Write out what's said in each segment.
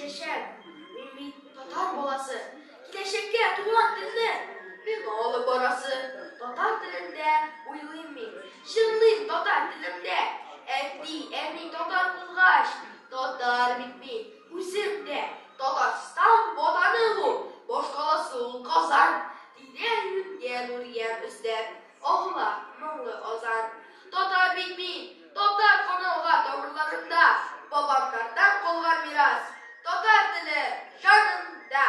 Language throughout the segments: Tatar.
чәчәм. Мин бит татар баласы. Киләчәккә туган телне миңа алып барасы. Татар телендә уйлыйм мин, җырлыйм татар телемдә. Әти, әни татар булгач, татар бит мин, үзем дә. Татарстан ватаны бу, башкаласы ул Казан. Тирә-юньгә нур-ямь өстәп, агыла моңлы азан. Татар бит мин, татар каны ага тамырларымда, бабамнардан калган мирас, татар теле җанымда.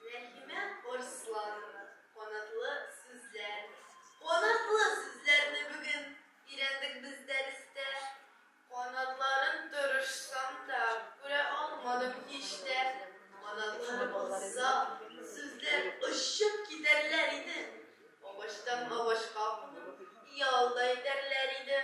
Рәхимә Арсланова, Канатлы сүзләр. Канатлы сүзләрне бүген өйрәндек без дәрестә. Канатларын тырышсам та, күрә алмадым һич тә. Канатлары булса, сүзләр очып китәрләр иде. Агачтан агачка кунып, ял да итәрләр иде.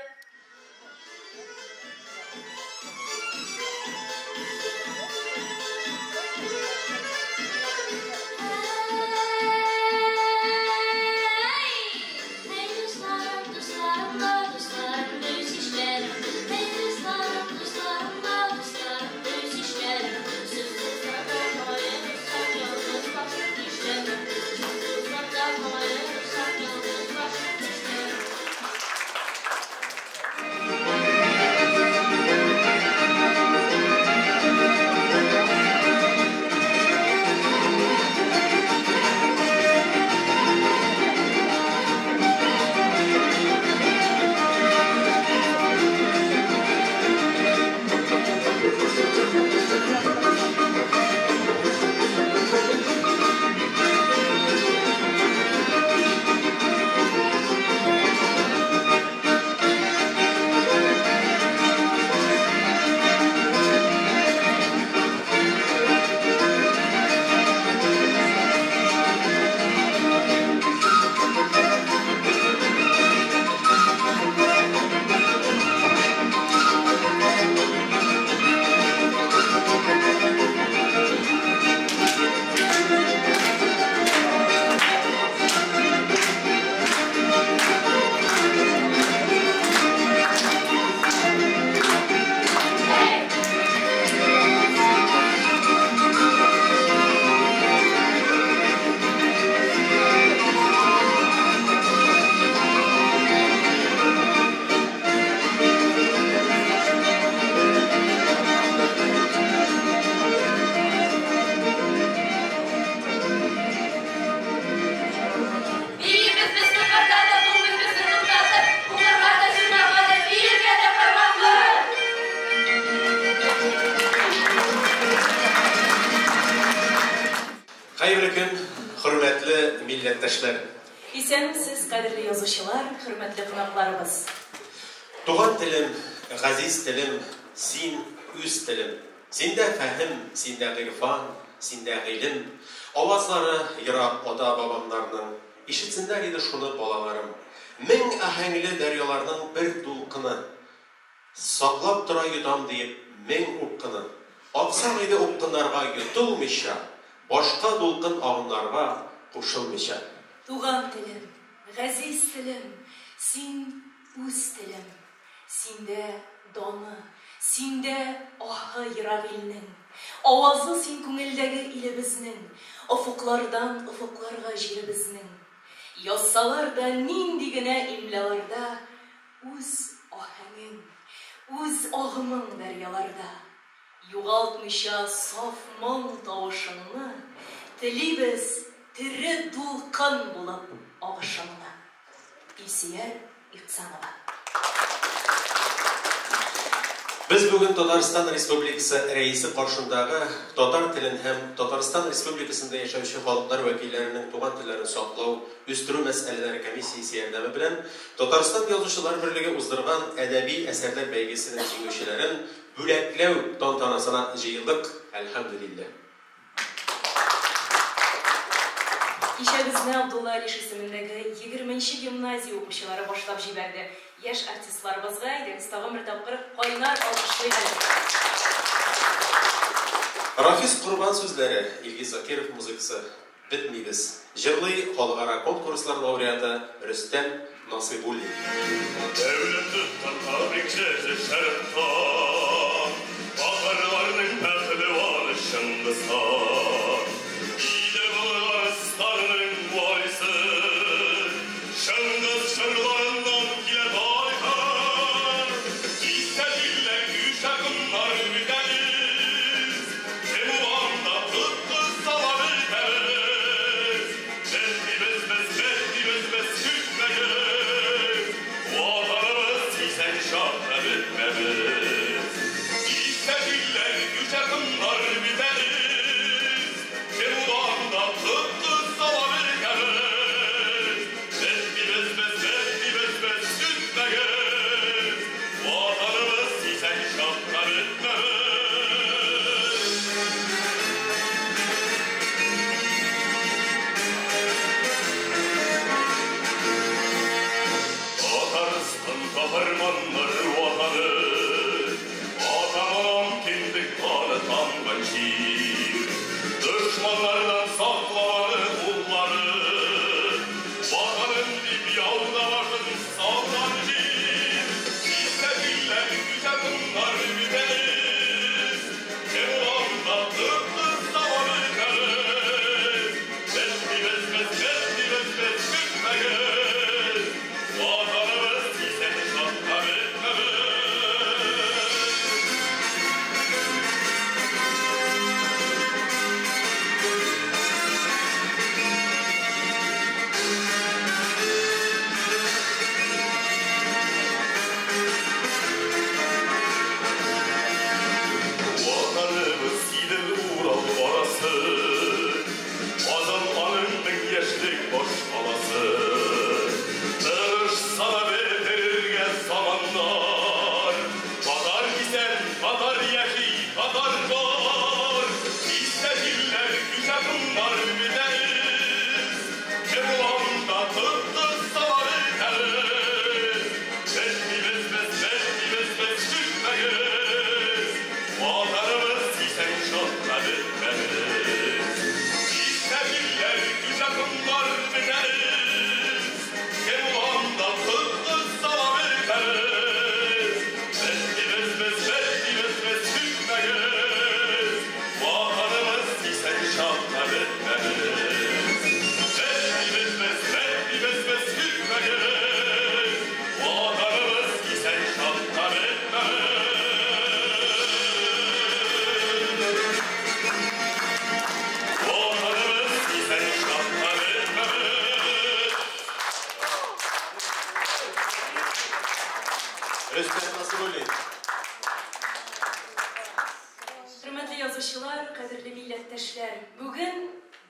Биибез без тукырда да, булмый безне туктатып, Укырга да, җырларга да, биергә дә фәрманлы! Хәерле көн, хөрмәтле милләттәшләр! Исәнмесез, кадерле язучылар, хөрмәтле кунакларыбыз! Туган телем, газиз телем, син, үз телем. Синдә фәһем, синдә гыйрфан, синдә гыйлем. Авазлары ерак ата-бабамнарның, Ишетсеннәр иде шуны балаларым. Мең аһәңле дәрьяларның бер дулкыны, Саклап тора йотам диеп мең упкыны. Аксак иде упкыннарга йотылмыйча, Башка дулкын агымнарга кушылмыйча. Туган телем, газиз телем, син үз телем. Синдә даны, синдә аһы ерак илнең. Авазы син күңелдәге илебезнең, Офыклардан офыкларга җиребезнең. Язсалар да нинди генә имлаларда, Үз аһәңең, үз агымың дәрьяларда. Югалтмыйча саф моң тавышыңны, Телибез тере дулкын булып агышыңны. Илсөяр Ихсанова. Без бүген Татарстан Республикасы Рәисе каршындагы татар телен һәм Татарстан Республикасында яшәүче халыклар вәкилләренең туган телләрен саклау, үстерү мәсьәләләре комиссиясе ярдәме белән Татарстан Язучылар берлеге уздырган әдәби әсәрләр бәйгесенең җиңүчеләрен бүләкләү тантанасына җыелдык, әлхәмдүлилләһ. Кичәбезне Абдулла Алиш исемендәге егерменче гимназия укучылары башлап җибәрде. Яшь артистларыбызга, әйдәгез, тагын бер тапкыр кайнар алкышлыйк әле. Рафис Корбан сүзләре, Илгиз Закиров музыкасы. бетмибез. Җырлый халыкара конкурслар лауреаты Рөстәм Насыйбуллин. Дәүләт тоткан тарихчы шәрыкта, Татарларның пәһлеваны Чыңгызхан. Иде Болгарстанның варисы, Чыңгыз чорларыннан килә тарихы. Кисә җилләр, күчә комнар бетәбез, Кем уланда тотты сала бетәбез. Бетмибез без, бетмибез без, көтмәгез, Ватаныбыз исән чакта бетмәбез. Кисә җилләр, күчә комнар бетәбез, Кем уланда тотты сала бетәбез. Бетмибез без, бетмибез без, көтмәгез, Ватаныбыз исән чакта бетмәбез. Татарстан каһарманнар ватаны, Атам-анам кендек каны тамган җир. Дошманнардан саклаганы уллары, Ватаным дип яуда башын салган җир. Кисә җилләр, күчә комнар бетәбез, Кем уланда тотты сала бетәбез. Бетмибез без, бетмибез без, көтмәгез, Ватаныбыз исән чакта бетмәбез. Ватаныбыз Идел Урал арасы, Казан аның мең яшьлек башкаласы. Тырышса да бетерергә заманнар, Татар исән, татар яши, татар бар. Кисә җилләр, күчә комнар бетәбез, Кем уланда тотты сала бетәбез. Бетмибез без, бетмибез без, көтмәгез, Ватаныбыз исән чакта бетмәбез. Кисә җилләр, күчә комнар бетәбез, Кем уланда тотты сала бетәбез. Бетмибез без, бетмибез без, көтмәгез, Ватаныбыз исән чакта бетмәбез. Бетмибез без, бетмибез без, көтмәгез, Ватаныбыз исән чакта бетмәбез. Ватаныбыз исән чакта бетмәбез. Рөстәм Насыйбуллин. Хөрмәтле язучылар, кадерле милләттәшләр, бүген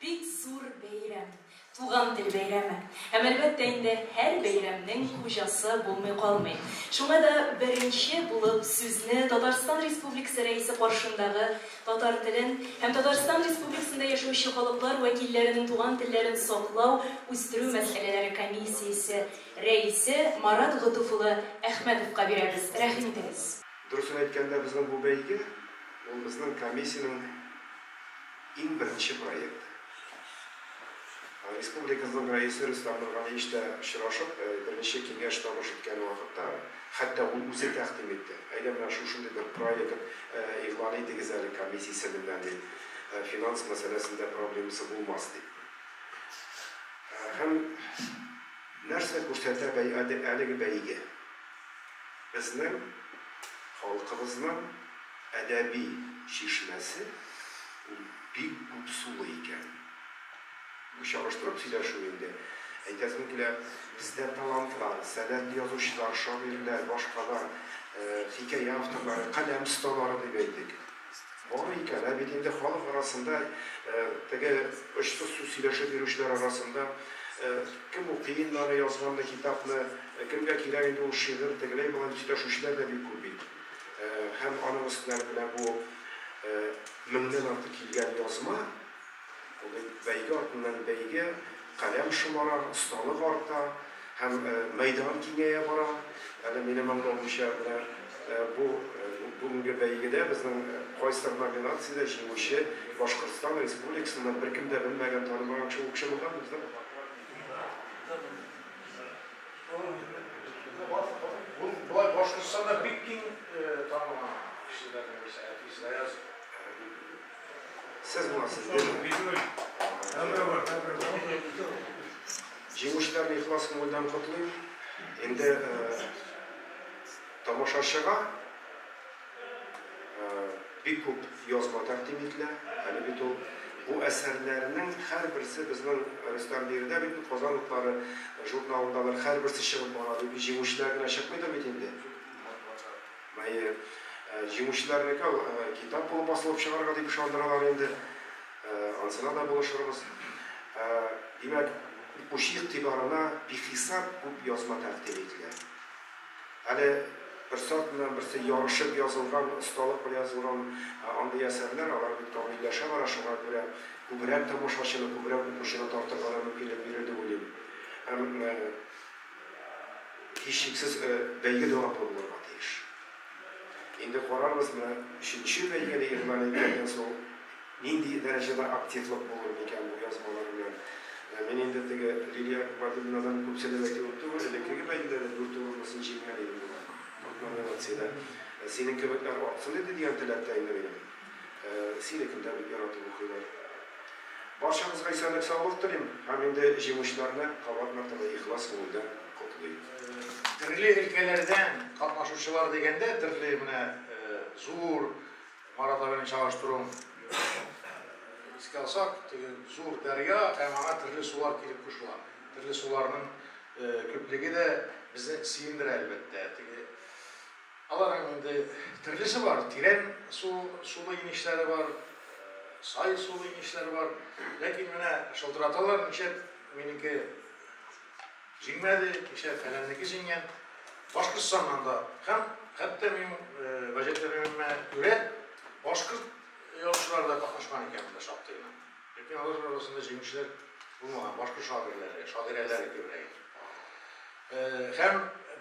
бик зур бәйрәм. Туган тел бәйрәме. Һәм әлбәттә инде һәр бәйрәмнең хуҗасы булмый калмый. Шуңа да беренче булып сүзне Татарстан Республикасы Рәисе каршындагы татар телен һәм Татарстан Республикасында яшәүче халыклар вәкилләренең туган телләрен саклау, үстерү мәсьәләләре комиссиясе рәисе Марат Готуф улы Әхмәтовка бирәбез. Рәхим итегез. Дөресен әйткәндә, безнең бу бәйге ул безнең комиссиянең иң беренче проекты. Республикабызның рәисе Рөстәм Нургалиевич та очрашып, беренче киңәш табыш иткән вакытта, хәтта ул үзе тәкъдим итте. Әйдә менә шушындый бер проект игълан итегез әле комиссия исеменнән дип. Финанс мәсьәләсендә проблемасы булмас дип. Һәм нәрсә күрсәтә әлеге бәйге? Безнең халкыбызның әдәби чишмәсе ул бик күп сулы икән. Бу чагыштырып сөйләшү инде. Әйтәсем килә, бездә талантлар, сәләтле язучылар, шагыйрьләр, башкалар, хикәя авторлары, каләм осталары дип әйтик. Бар икән, ә бит инде халык арасында теге очсыз сүз сөйләшеп йөрүчеләр арасында кем укый инде аны язганны, китапны, кемгә кирәк инде ул шигырь, тегеләй болай дип сөйләшүчеләр дә бик күп бит. Һәм аның өстенә менә бу меңнән артык килгән язма, ул бит бәйге артыннан бәйге, каләм шомара, осталык арта һәм мәйдан киңәя бара. Әле минем аңлавымча, менә бу бүгенге бәйгедә безнең кайсыдыр номинациядә җиңүче Башкортстан Республикасыннан беркем дә белмәгән, танымаган кеше, ул кеше булганмы бездә? Бу болай Башкортстанда бик киң танылган кешеләрнең берсе Әфис Гаязов. Сез буласыз. Җиңүчеләрне ихлас күңелдән котлыйм. Инде тамашачыга бик күп язма тәкъдим ителә. Әле бит ул бу әсәрләрнең һәрберсе безнең Рөстәм биредә бит Казан утлары журналындалар һәрберсе чыгып бара дип җиңүчеләр генә чыкмыйдыр бит инде. Әйе, җиңүчеләрнеке ул китап булып басылып чыгарга дип ышандыралар инде. Ансына да булышырбыз. Димәк, укучы игътибарына бихисап күп язма тәкъдим ителә. Әле берсе артыннан берсе ярышып язылган, осталык белән язылган андый әсәрләр, алар бит камилләшә бара, шуңа күрә күбрәк тамашачыны, күбрәк укучыны тартырга да мөмкинлек бирер дип уйлыйм. Һәм һичшиксез бәйге дәвамлы булырга тиеш. Инде карарбыз, менә өченче бәйгене игълан иткәннән соң нинди дәрәҗәдә активлык булыр микән бу язмалар белән. Мин инде теге Лилия Вадимовнадан күп сөйләп әйтүем түгел, элеккеге бәйгедә дә дүрт урынлысын җиңгән идем бугай. Дүрт номинациядә. Синең кебекләр артсын иде дигән теләктә инде минем. Синекен дә бик яратып укыйлар. Барчагызга исәнлек-саулык телим һәм инде җиңүчеләрне кабат мәртәбә ихлас күңелдән котлыйм. Төрле өлкәләрдән катнашучылар дигәндә, төрле менә зур Марат абыйның чагыштыруын искә алсак, теге зур дәрья һәм аңа төрле сулар килеп кушыла. Төрле суларның күплеге дә безне сөендерә, әлбәттә. Теге аларның инде төрлесе бар, тирән су, сулы инешләре бар, сай сулы инешләр бар. Ләкин менә шылтыраталар, нишләп минеке Җиңмәде, кичә фәләннеке җиңгән. Башкортстаннан да һәм хәтта минем гаҗәпләнүемә күрә, башкорт язучылары да катнашкан икән монда шактый гына. Ләкин алар арасында җиңүчеләр булмаган, башкорт шагыйрьләре, шагыйрәләре күбрәк. Һәм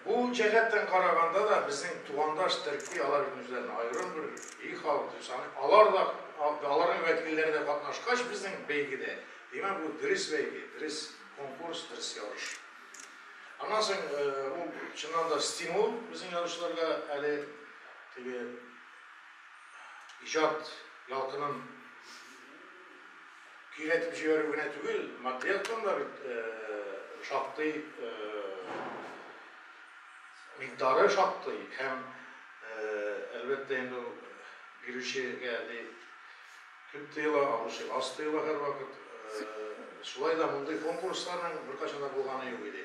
бу җәһәттән караганда да безнең тугандаш төрки, алар бит үзләрен аерым бер бөек халык дип саный. Алар да, аларның вәкилләре дә катнашкач безнең бәйгедә, димәк, бу дөрес бәйге, дөрес конкурс, дөрес ярыш. Аннан соң ул чыннан да стимул безнең язучыларга әле теге иҗат ялкынын көйрәтеп җибәрү генә түгел, матди яктан да бит шактый микъдары шактый һәм әлбәттә инде ул бирүчегә ди Күп тыела, алучы аз тыела һәрвакыт. Шулай да мондый конкурсларның беркайчан да булганы юк иде.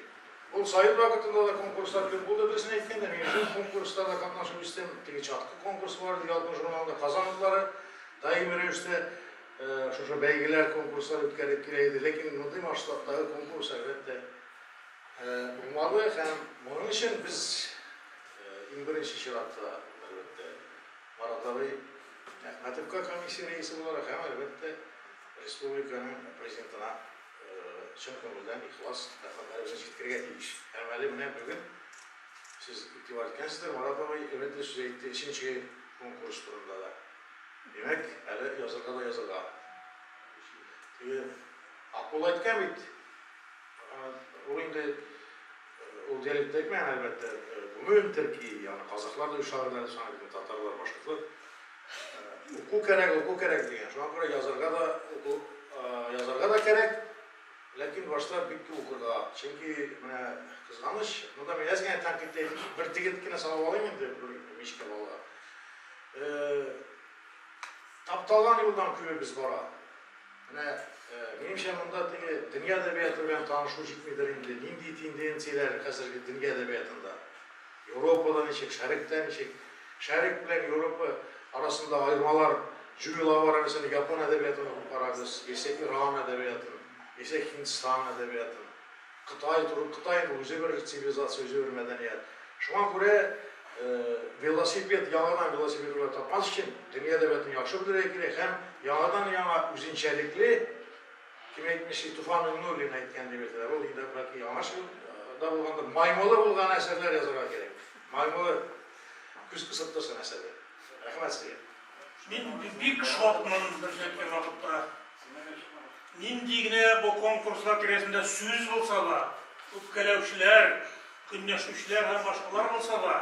Ул Союз вакытында да конкурслар күп булды, дөресен әйткәндә, мин үзем конкурсларда катнашып үстем. Теге Чаткы конкурсы бар иде, Ялкын журналында, Казан утлары даими рәвештә шушы бәйгеләр, конкурслар үткәреп килә иде. Ләкин мондый масштабтагы конкурс, әлбәттә, булмады һәм моның өчен без иң беренче чиратта, әлбәттә, Марат абый Әхмәтовка комиссия рәисе буларак һәм, әлбәттә, республиканың Президентына чын күңелдән ихлас рәхмәтләребезне җиткерергә тиеш. Һәм әле менә бүген сез игътибар иткәнсездер, Марат абый өметле сүз әйтте өченче конкурс турында да. Димәк, әле язырга да язырга. Теге Акбул әйткән бит, ул инде Ул диалектта әйтмәгән, әлбәттә. Гомум төрки, ягъни казахлар да үз шагыйрьләрен саный бит, татарлар, башкортлар. Уку кәрәк, уку кәрәк дигән. Шуңа күрә язарга да, уку, язарга да кәрәк, ләкин башта бик күп укырга. Чөнки менә кызганыч, монда мин әз генә тәнкыйть әйтеп, бер дегет кенә салып алыйм инде, бер мичкә балга. Тапталган юлдан күбебез бара. Менә, минемчә, монда теге дөнья әдәбияты белән танышу җитмидер инде. Нинди тенденцияләр хәзерге дөнья әдәбиятында? Европада ничек, Шәрекътә ничек? Шәрекъ белән Европа арасында аермалар җуела бара. Мәсәлән, япон әдәбиятын укып карагыз, яисә Иран әдәбиятын, яисә Һиндстан әдәбиятын. Кытай туры, Кытай инде үзе бер цивилизация, үзе бер мәдәният. Шуңа күрә велосипед, яңадан велосипед уйлап тапмас өчен, дөнья әдәбиятын яхшы белергә кирәк һәм яңадан-яңа үзенчәлекле, кем әйтмешли, Туфан Миңнуллин әйткән дип әйтәләр, ул инде бәлки яңа да булгандыр, маймылы булган әсәрләр язарга кирәк. Маймылы. Күз кысып торсын әсәргә. Рәхмәт сезгә. Мин бик шатмын дөресен әйткән вакытта. Нинди генә бу конкурслар тирәсендә сүз булса да, үпкәләүчеләр, көнләшүчеләр һәм башкалар булса да,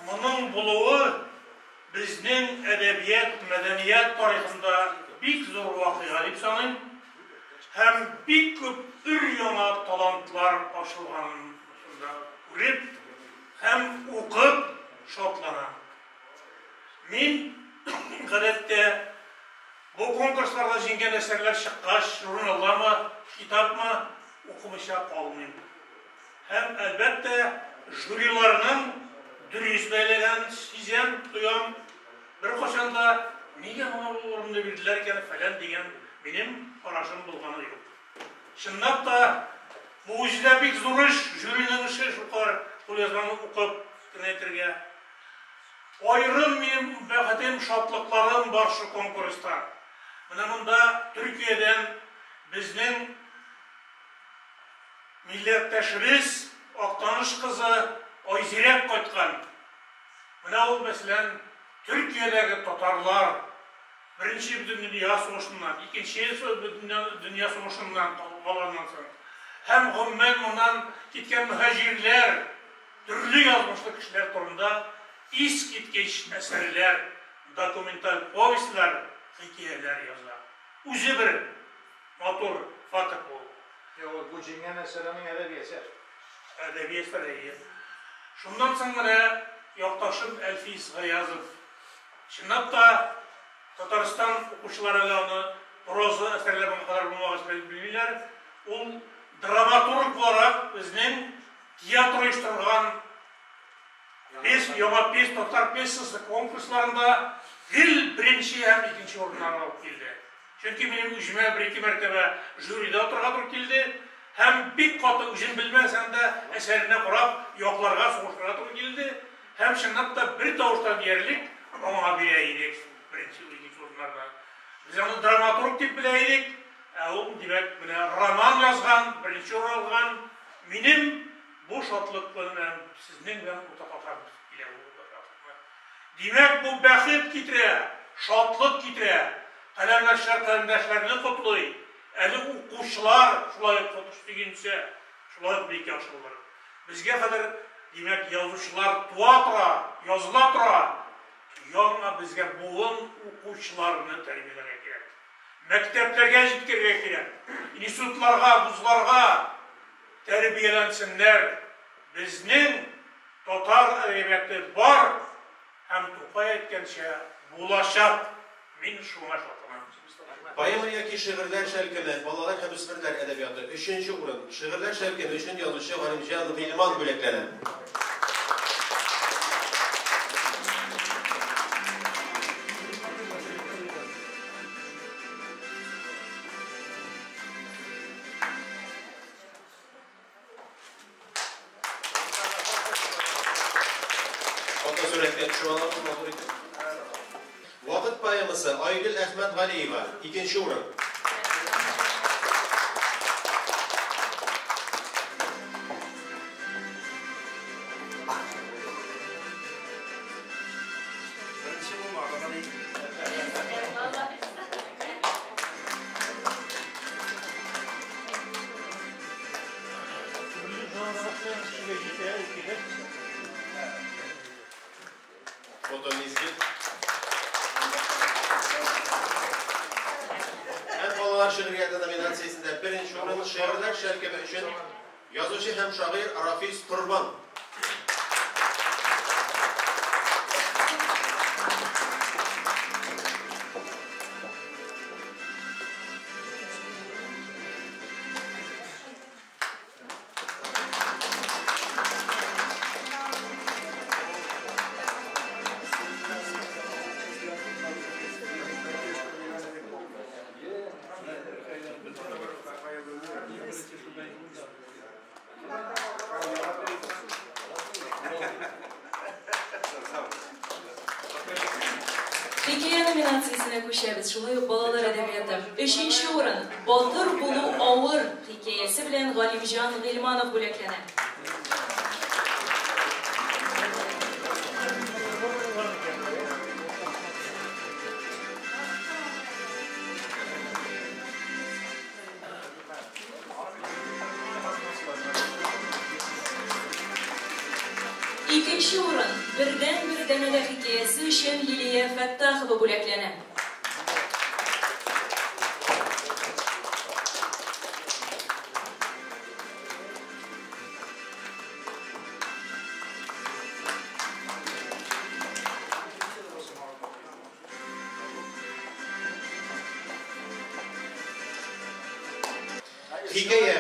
моның булуы безнең әдәбият, мәдәният тарихында бик зур вакыйга дип саныйм. Һәм бик күп өр-яңа талантлар ачылганын шунда күреп һәм укып шатланам. Мин, гадәттә, бу конкурсларда җиңгән әсәрләр чыккач, журналдамы, китапмы, укымыйча калмыйм. Һәм, әлбәттә, жюриларның дөрес бәяләгәнен сизәм, тоям. Беркайчан да нигә моңа бу урынны бирделәр икән, фәлән дигән минем карашым булганы юк. Чынлап та, бу үзе дә бик зур эш, жюриның эше шулкадәр кулъязманы укып кенә әйтергә. Аерым минем бәхетем, шатлыкларым бар шул конкурста. Менә монда Төркиядән безнең милләттәшебез, Актаныш кызы Айзирәк кайткан. Менә ул, мәсәлән, Төркиядәге татарлар Беренче бөтендөнья сугышыннан, Икенче бөтендөнья сугышыннан калганнан соң һәм гомумән моннан киткән мөһаҗирләр, төрле язмышлы кешеләр турында искиткеч әсәрләр, документаль повестьлар, хикәяләр яза. Үзе бер матур факт ул. Юк, бу җиңгән әсәр аның әдәби әсәр. Әдәби әсәр, әйе. Шуннан соң менә якташым Әлфис Гаязов. Чынлап та, Татарстан укучылары әле аны проза әсәрләре моңа кадәр булмагач белмиләр. Ул драматург буларак безнең театр оештырган пьес, яңа пьес, татар пьесасы конкурсларында гел беренче һәм икенче урыннарны алып килде. Чөнки минем үземә бер-ике мәртәбә жюрида утырырга туры килде һәм бик каты үзем белмәсәм дә әсәренә карап якларга, сугышырга туры килде һәм чынлап та бер тавыштан диярлек аңа бирә идек беренче, икенче урыннарны. Без аны драматург дип белә идек, ә ул, димәк, менә роман язган, беренче урын алган. Минем бу шатлык белән сезнең белән уртаклашам килә бу шатлыкны. Димәк, бу бәхет китерә, шатлык китерә. Каләмдәшләр каләмдәшләрне котлый. Әле укучылар шулай ук сөенсә, шулай ук бик яхшы булыр. Безгә хәзер, димәк, язучылар туа тора, языла тора. Яңа безгә буын укучыларны тәрбияләргә кирәк. Мәктәпләргә җиткерергә кирәк. Институтларга, вузларга тәрбияләнсеннәр. Безнең татар әдәбияты бар һәм Тукай әйткәнчә, булачак. Мин шуңа шатланам. Поэма яки шигырьләр шәлкеме, балалар һәм үсмерләр әдәбияты, өченче урын, шигырьләр шәлкеме өчен язучы Галимҗан Гыйльман бүләкләнә. Фотосурәткә төшеп алабыз, матур итеп. Вакыт поэмасы, Айгөл Әхмәтгалиева, икенче урын. Беренче булмады, Фотомизгел. Һәм балалар шигърияте номинациясендә беренче урын шигырьләр шәлкеме өчен язучы һәм шагыйрь Рафис Корбан. Хикәя номинациясенә күчәбез. Шулай ук балалар әдәбияты. Өченче урын Батыр булу авыр хикәясе белән Галимҗан Гыйльманов бүләкләнә. Икенче урын Бердәнбер данәдә хикәясе өчен Лилия Фәттахова бүләкләнә. Хикәя,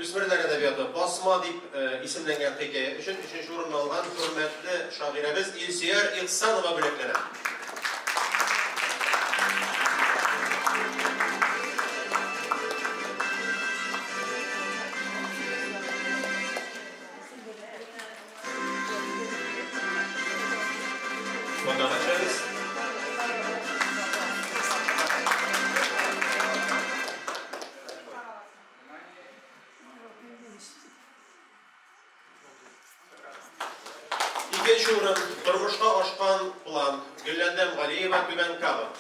үсмерләр әдәбияты, басма дип исемләнгән хикәя өчен өченче урынны алган хөрмәтле шагыйрәбез Илсөяр Ихсанова бүләкләнә. Фотога төшәбез. Икенче урын тормышка ашкан план. Гөләндәм Галиева, Түбән Кама.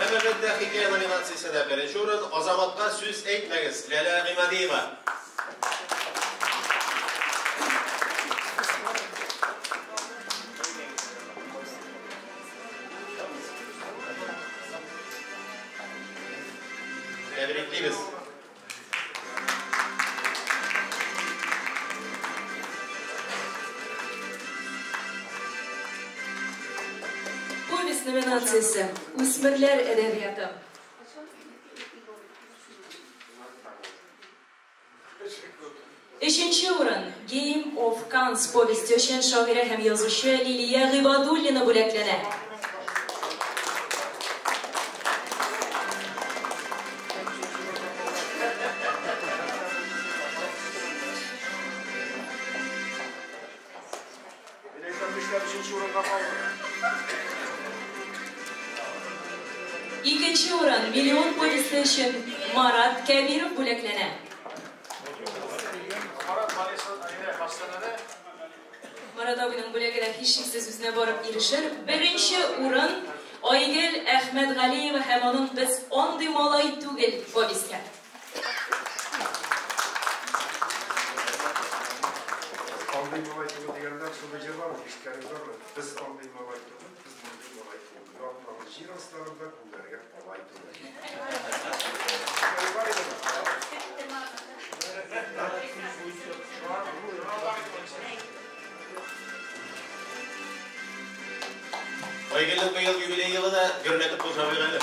Һәм әлбәттә хикәя номинациясендә беренче урын Азаматка сүз әйтмәгез, Ләлә Гыймадиева. Тәбриклибез. Повесть номинациясе Үсмерләр әдәбияты. Өченче урын Game of Cons повесте өчен шагыйрә һәм язучы Лилия Гыйбадуллина бүләкләнә. Мин әйтәм, нишләп өченче урынга калдың? Икенче урын Миллион повесте өчен Марат Кәбиров бүләкләнә. Марат Балисы әйдә, хастаханәдә. Марат абыйның бүләге дә һичшиксез үзенә барып ирешер. Беренче урын Айгөл Әхмәтгалиева һәм аның Без андый малай түгел повесте. Андый малай түгел дигәндә, шундый җыр бармы? Ишеткәнегез бармы? Без андый малай түгел, без мондый малай түгел. Ялгыз җир асларында күлләргә алай түгел. Бар идеме? Айгөлнең быел юбилей елы да гөрләтеп уза әле.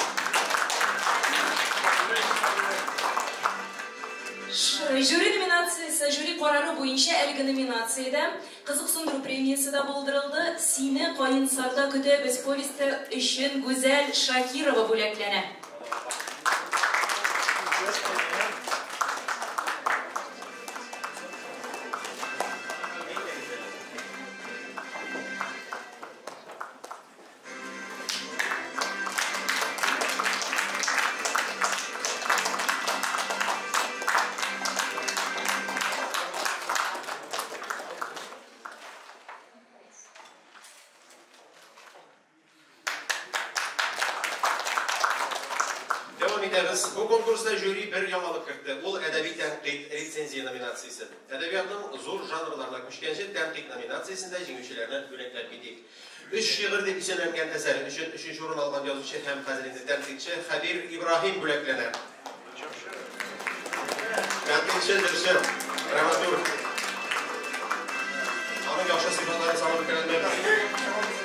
Жюри номинациясе, жюри карары буенча әлеге номинациядә кызыксындыру премиясе дә булдырылды. Сине Каенсарда көтәбез повесте өчен Гүзәл Шакирова бүләкләнә. Дәвам итәбез. Бу конкурста жюри бер яңалык кертте. Ул әдәби тәнкыйть рецензия номинациясе. Әдәбиятның зур жанрларына күчкәнче тәнкыйть номинациясендә җиңүчеләрне бүләкләп китик. Өч шигырь дип исемләнгән әсәре өчен өченче урын алган язучы һәм хәзер инде тәнкыйтьче Хәбир Ибраһим бүләкләнә. Тәнкыйтьче, җырчы, драматург. Аның яхшы сыйфатларын санап бетерә алмыйбыз.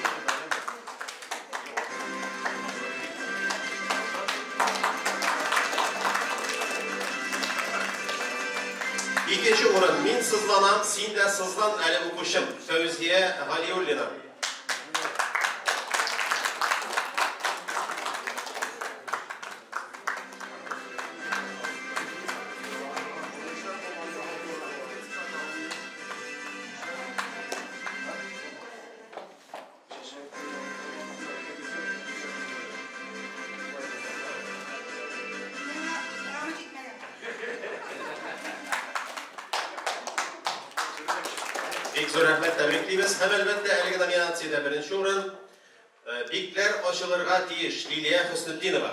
Икенче урын Мин сызланам, син дә сызлан әле укучым. Фәүзия Галиуллина. зур рәхмәт, тәбриклибез. Һәм әлбәттә, әлеге номинациядә беренче урын Бикләр ачылырга тиеш, Лилия Хөснетдинова.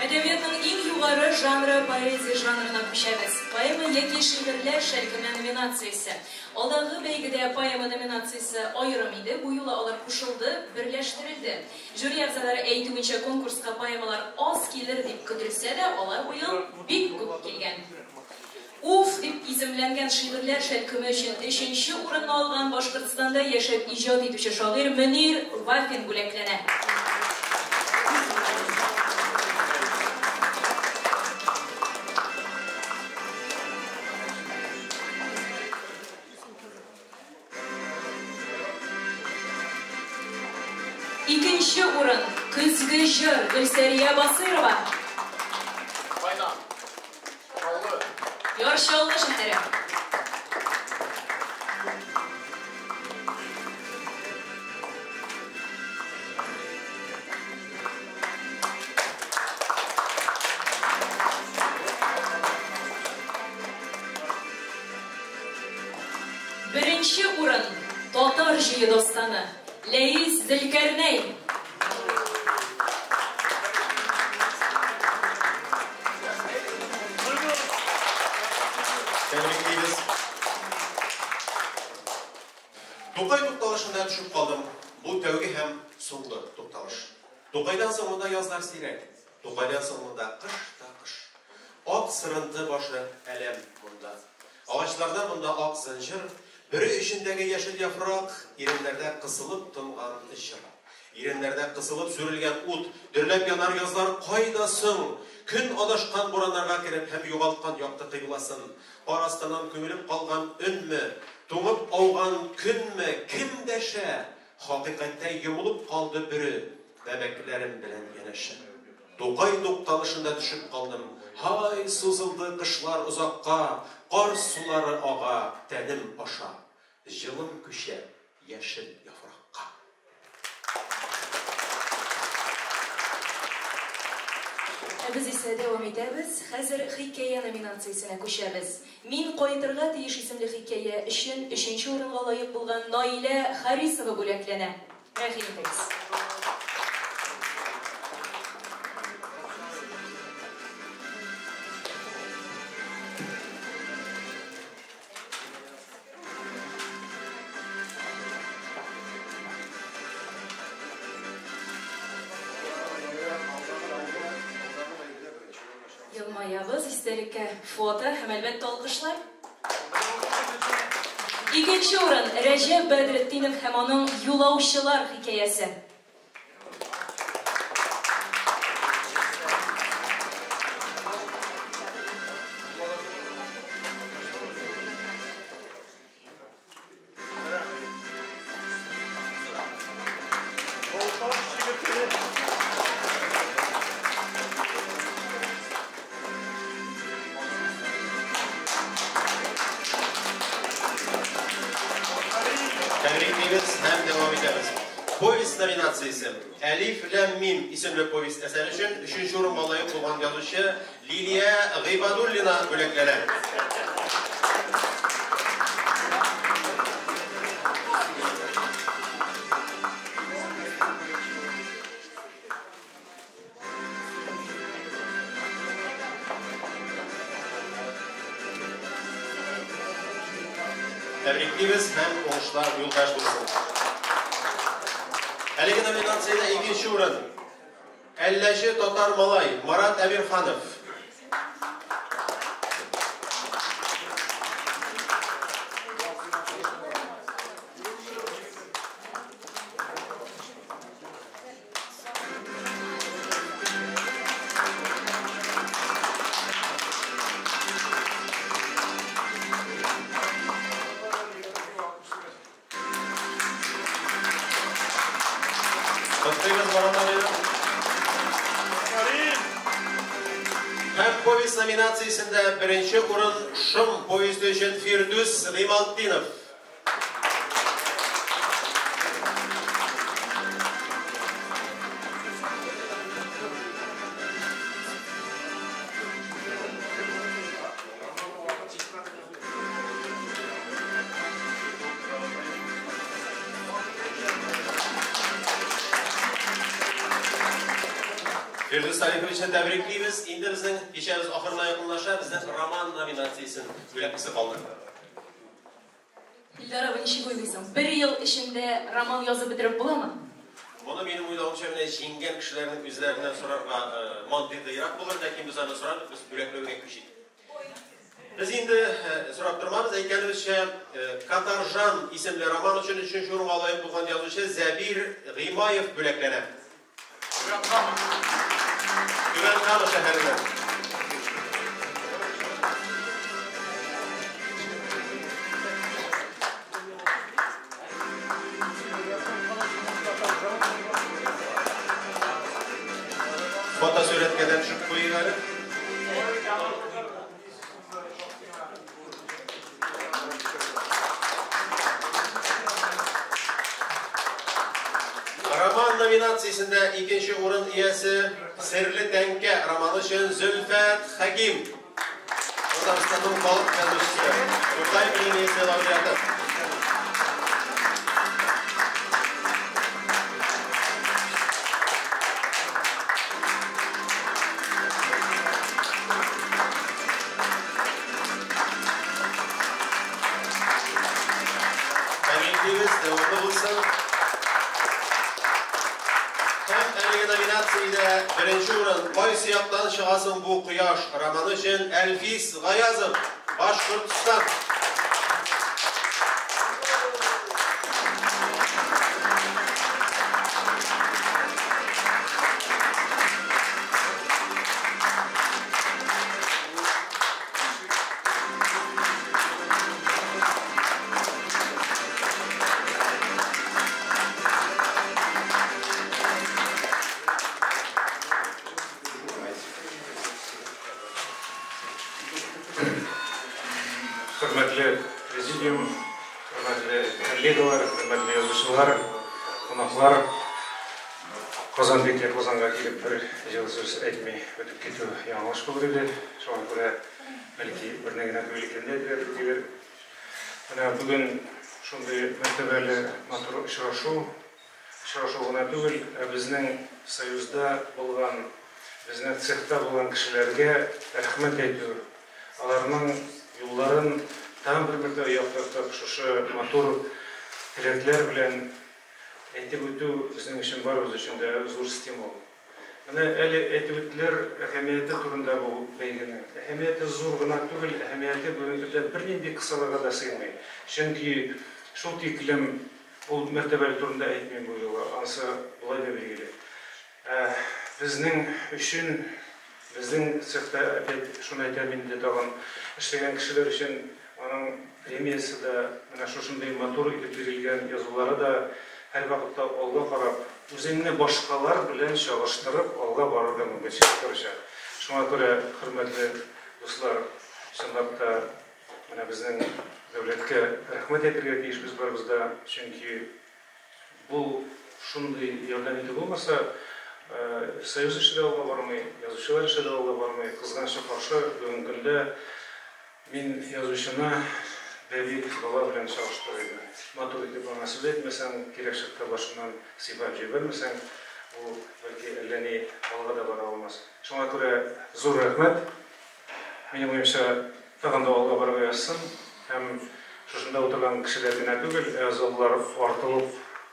Әдәбиятның иң югары жанры поэзия жанрына күчәбез. Поэма яки шигырьләр шәлкеме номинациясе. Алдагы бәйгедә поэма номинациясе аерым иде, бу юлы алар кушылды, берләштерелде. Жюри әгъзалары әйтүенчә, конкурска поэмалар аз килер дип көтелсә дә, алар быел бик күп килгән. Уф дип исемләнгән шигырьләр шәлкеме өчен өченче урынны алган Башкортстанда яшәп иҗат итүче шагыйрь Мөнир Вафин бүләкләнә. Икенче урын, Көзге җыр, Гөлсәрия Басыйрова. Кайдан? Чаллы. Яр Чаллы шәһәре. Беренче урын, Татар җөе дастаны, Ләис Зөлкәрнәй. Тәбриклибез. Тукай тукталышында төшеп калдым. Бу тәүге һәм соңгы тукталыш. Тукайдан соң монда язлар сирәк. Тукайдан соң монда кыш та кыш. Ак сырынты башы әләм монда. Агачларда монда ак зынҗыр, бөре эчендәге яшел яфрак, иреннәрдә кысылып тонган җыр. Иреннәрдә кысылып сүрелгән ут, дөрләп янар язлар кайда соң? Көн адашкан бураннарга кереп һәм югалткан якты кыйбласын. Кар астыннан күмелеп калган өнме, туңып ауган көнме, кем дәшә? Хакыйкатьтә йомылып калды бөре, бәбәкләрем белән янәшә. Тукай тукталышында төшеп калдым. Һай, сузылды кышлар озакка, кар сулары ага тәнем аша. Җылым күчә яшел яфракка. Ә без исә дәвам итәбез. Хәзер хикәя номинациясенә күчәбез. Мин кайтырга тиеш исемле хикәя өчен өченче урынга лаек булган Наилә Харисова бүләкләнә. Рәхим итегез. Елмаябыз, истәлеккә фото һәм әлбәттә алкышлар. Икенче урын Рәҗәп Бәдретдинов һәм аның Юлаучылар хикәясе. Тәбриклибез һәм дәвам итәбез. Повесть номинациясе. Әлиф ләм мим исемле повесть әсәре өчен өченче урынга лаек булган язучы Лилия Гыйбадуллина бүләкләнә. Тәбриклибез һәм уңышлар юлдаш булсын. Әлеге номинациядә икенче урын Әлләче татар малай Марат Әмирханов. Котлыйбыз Марат абыйны. Һәм повесть номинациясендә беренче урын Шым повесте өчен Фирдүс Гыймалтдинов. Фирдүс Тариховичны тәбриклибез. Инде безнең кичәбез ахырына якынлаша, безнең роман номинациясен бүләклисе калды. Илдар абый, ничек уйлыйсың, бер ел эчендә роман язып бетереп буламы? Моны минем уйлавымча менә җиңгән кешеләрнең үзләреннән сорарга мантыйклырак булыр, ләкин без аны сорамыйк, без бүләкләүгә күчик. Без инде сорап тормабыз, әйткәнебезчә, Катаржан исемле роман өчен өченче урынга лаек булган язучы Зәбир Гыймаев бүләкләнә. Түбән Кама шәһәреннән. Фотосурәткә дә төшеп куйыйк әле. Роман номинациясендә икенче урын иясе Серле тәңкә романы өчен Зөлфәт Хәким. Татарстанның халык язучысы, Тукай премиясе лауреаты. Тәбриклибез, дәвамлы булсын. Һәм әлеге номинациядә беренче урын Кайсы яктан чыга соң бу кояш романы өчен Әлфис Гаязов, Башкортстан. Хөрмәтле президиум, хөрмәтле коллегалар, хөрмәтле язучылар, кунаклар. Казан бик Казанга килеп бер җылы сүз әйтми үтеп китү яңалыш булыр иде. Шуңа күрә бәлки берне генә түгел икән дә әйтергә туры килер. Менә бүген шундый мәртәбәле матур очрашу, очрашу гына түгел, ә безнең союзда булган, безнең цехта булган кешеләргә рәхмәт әйтү, аларның юлларын тагын бер мәртәбә яктыртып, шушы матур теләкләр белән әйтеп үтү безнең өчен барыбыз өчен дә зур стимул. Менә әле әйтеп үттеләр әһәмияте турында бу бәйгенең. Әһәмияте зур гына түгел, әһәмияте бүгенге көндә бернинди кысаларга да сыймый. Чөнки шул тиклем ул мәртәбәле турында әйтмим бу юлы, анысы болай да билгеле. Безнең өчен, безнең цехта, опять шуны әйтәм инде тагын, эшләгән кешеләр өчен аның премиясе дә, менә шушындый матур итеп бирелгән язулары да һәрвакытта алга карап, үзеңне башкалар белән чагыштырып алга барырга мөмкинчелек торачак. Шуңа күрә, хөрмәтле дуслар, чынлап та менә безнең дәүләткә рәхмәт әйтергә тиешбез барыбыз да, чөнки бу шундый ярдәм итү булмаса, союз эше дә алга бармый, язучылар эше дә алга бармый. Кызганычка каршы, бүгенге көндә мин язучыны бәби бала белән чагыштырыр идем. Матур итеп аңа сүз әйтмәсәң, кирәк чакта башыннан сыйпап җибәрмәсәң, ул бәлки әллә ни алга да бара алмас. Шуңа күрә зур рәхмәт. Минем уемча, тагын да алга барырга язсын. Һәм шушында утырган кешеләр генә түгел, ә заллар артылып,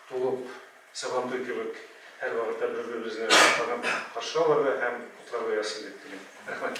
тулып, Сабантуй кебек һәрвакытта бер-беребезне шатланып каршы алырга һәм котларга язсын дип телим. Рәхмәт.